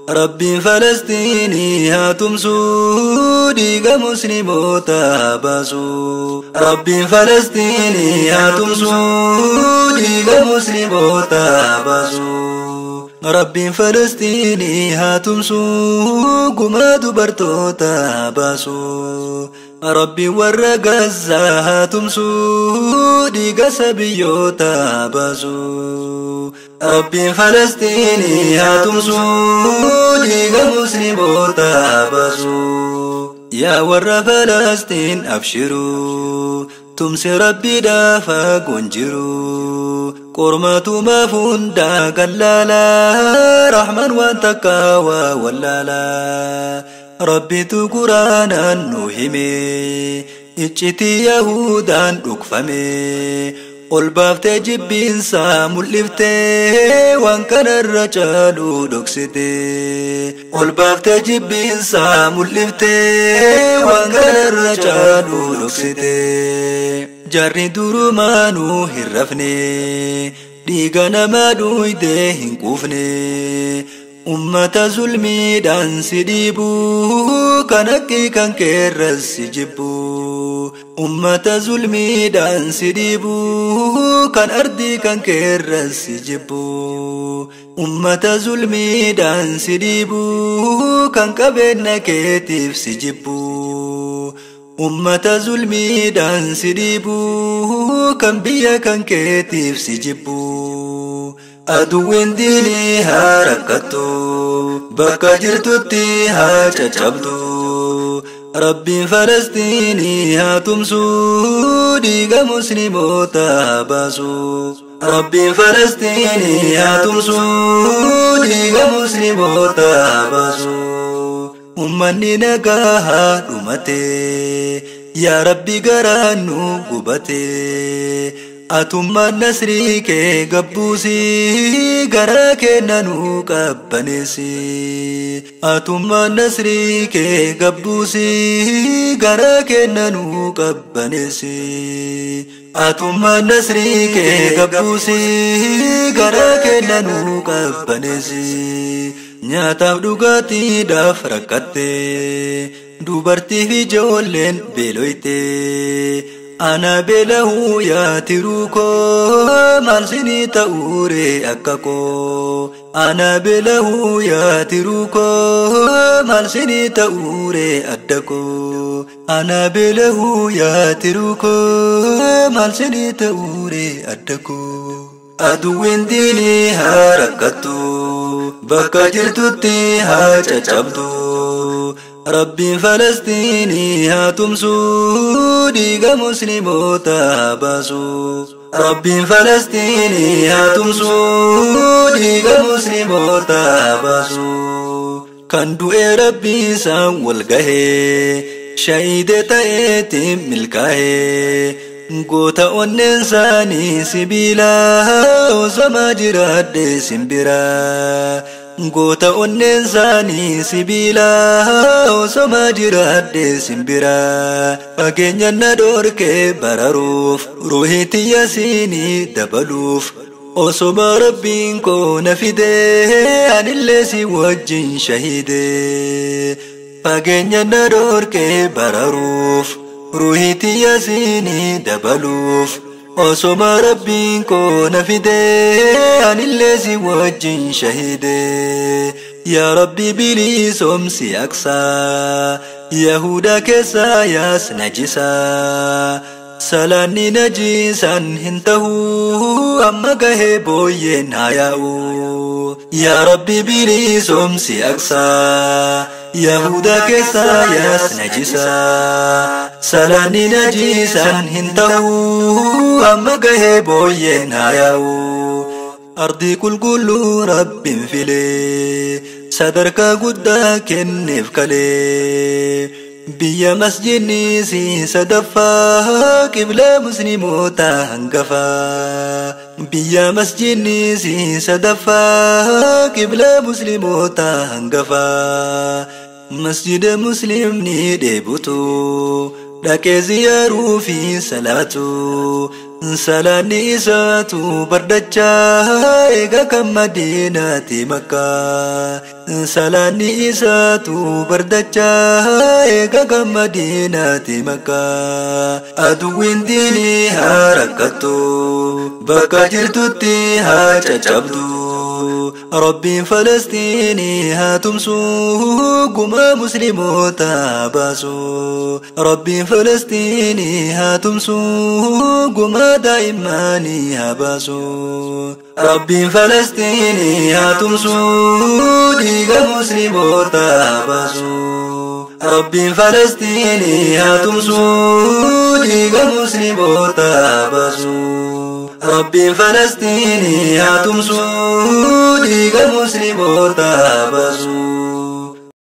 Rabbiin Falasxiinii haa tumsu, dhiiga musliimoota haa baasu. Rabbiin Falasxiinii haa tumsu, dhiiga musliimoota haa baasu. Rabbiin Falasxiinii haa tumsu, gumaa dubartoota haa baasu. Rabbiin warra Gazzaa haa tumsu, dhiiga sabiyyoota haa baasu. Rabbiin Falasxiinii haa tumsu, dhiiga musliimoota haa baasu. Yaa warra Falasxiin abshiruu, tumsi Rabbiidhaaf fagoon jiru. Qormaatumaaf hundaa gallaalaa, Rahmaan waan takka waa wallaalaa. Rabbitu Quraanaan nu hime, iccitii Yahudaan dhugfame. Ol baaftee jibbiinsaa mul'iftee, waan kanarra caalu dhoksite. Ol baaftee jibbiinsaa mul'iftee, waan kanarra caalu dhoksite. Jarri durumaanuu hin rafne, dhiiga namaa dhuydee hin quufne. Ummata zulmiidhaan si dhiibu, kan haqqi kan keerras si jibbu. Ummata zulmiidhaan si dhiibu, kan ardii kan keerras si jibbu. Ummata zulmiidhaan si dhiibu, kan qabeenya keetiif si jibbu. Ummata zulmiidhaan si dhiibu, kan biyya kan keetiif si jibbu. Aduwwiin diinii haa rakkattu, bakka jirtutti haa caccabdu. Rabbiin Falasxiinii haa tumsu, dhiiga musliimoota haa baasu. Rabbiin Falasxiinii haa tumsu, dhiiga musliimoota haa baasu. Ummanni nagaa haa dhumate, yaa Rabbi garaan nu gubate. Atummaan nasrii kee gabbuusi, garaa keenya nu qabbaneessi. Atummaan nasrii kee gabbuusi, garaa keenya nu qabbaneessi. Atummaan nasrii kee gabbuusi, garaa keenya nu qabbaneessi. Nyaataaf dhugaatiidhaaf rakkatte, dubartii fi ijoolleen beeloyte. Ana beela'uu yaa tiruu koo, maal sinii ta'uure akka koo. Ana beela'uu yaa tiruu koo, maal sinii ta'uure adda koo. Ana beela'uu yaa tiruu koo, maal sinii ta'uure adda koo. Aduwwiin diinii haa rakkattu, bakka jirtutti haa caccabdu. Rabbiin Falasxiinii haa tumsu, dhiiga musliimoota haa baasu. Rabbiin Falasxiinii haa tumsu, dhiiga musliimoota haa baasu. Kan du'e Rabbi isaan wal gahee, shahiide ta'eetiin milkaa'ee. Goota onneen isaanii sibiila, osoma jiraadhe simbira. Goota onneen isaanii sibiila, osoma jiraadhe simbira. Fageenya na dhorkee bararuuf, ruuhii tiyya siinii dabaluuf. Osoma Rabbiin koo na fidee, anillee si wajjin shahiidee. Fageenya na dhorkee bararuuf, ruuhii tiyya siinii dabaluuf. Osoma Rabbiin koo na fidee, anillee si wajjin shahiidee. Yaa Rabbi bilisoomsi Aqsaa, Yahuda keessaa yaas najisaa. Salaanni najisan hin ta'uu, amma gahee booyyeen haa yaa'u. Yaa Rabbi bilisoomsi Aqsaa, Yahuda keessaa yaas najisaa. Salaanni najisan hin ta'uu, amma gahee booyyeen haa yaa'u. Ardii qulqulluu Rabbiin filee, sadarkaa guddaa kenneef kalee. Biyya masjidni si sadaffaa, qiblaa musliimoota hangafaa. Biyya masjidni si sadaffaa, qiblaa musliimoota hangafaa. Masjida muslimni dheebutu, dhaqee ziyaaruu fi salaatu. Salaanni isaatu bardachaa eega kan Madiinaati Makkaa. Salaanni isaatu bardachaa eega kan Madiinaati Makkaa. Aduwwiin diinii haa rakkattu, bakka jirtutti haa caccabdu. Rabbiin Falastiinii haa tumsu, gumaa musliimoota baasu. Rabbiin Falastiinii haa tumsu, gumaa daa'immanii haa baasu. Rabbiin Falastiinii haa tumsu, dhiiga musliimoota baasu. Rabbiin Falastiinii haa tumsu, dhiiga musliimoota baasu. Rabbiin Falastiinii haa tumsu, dhiiga musliimoota baasu.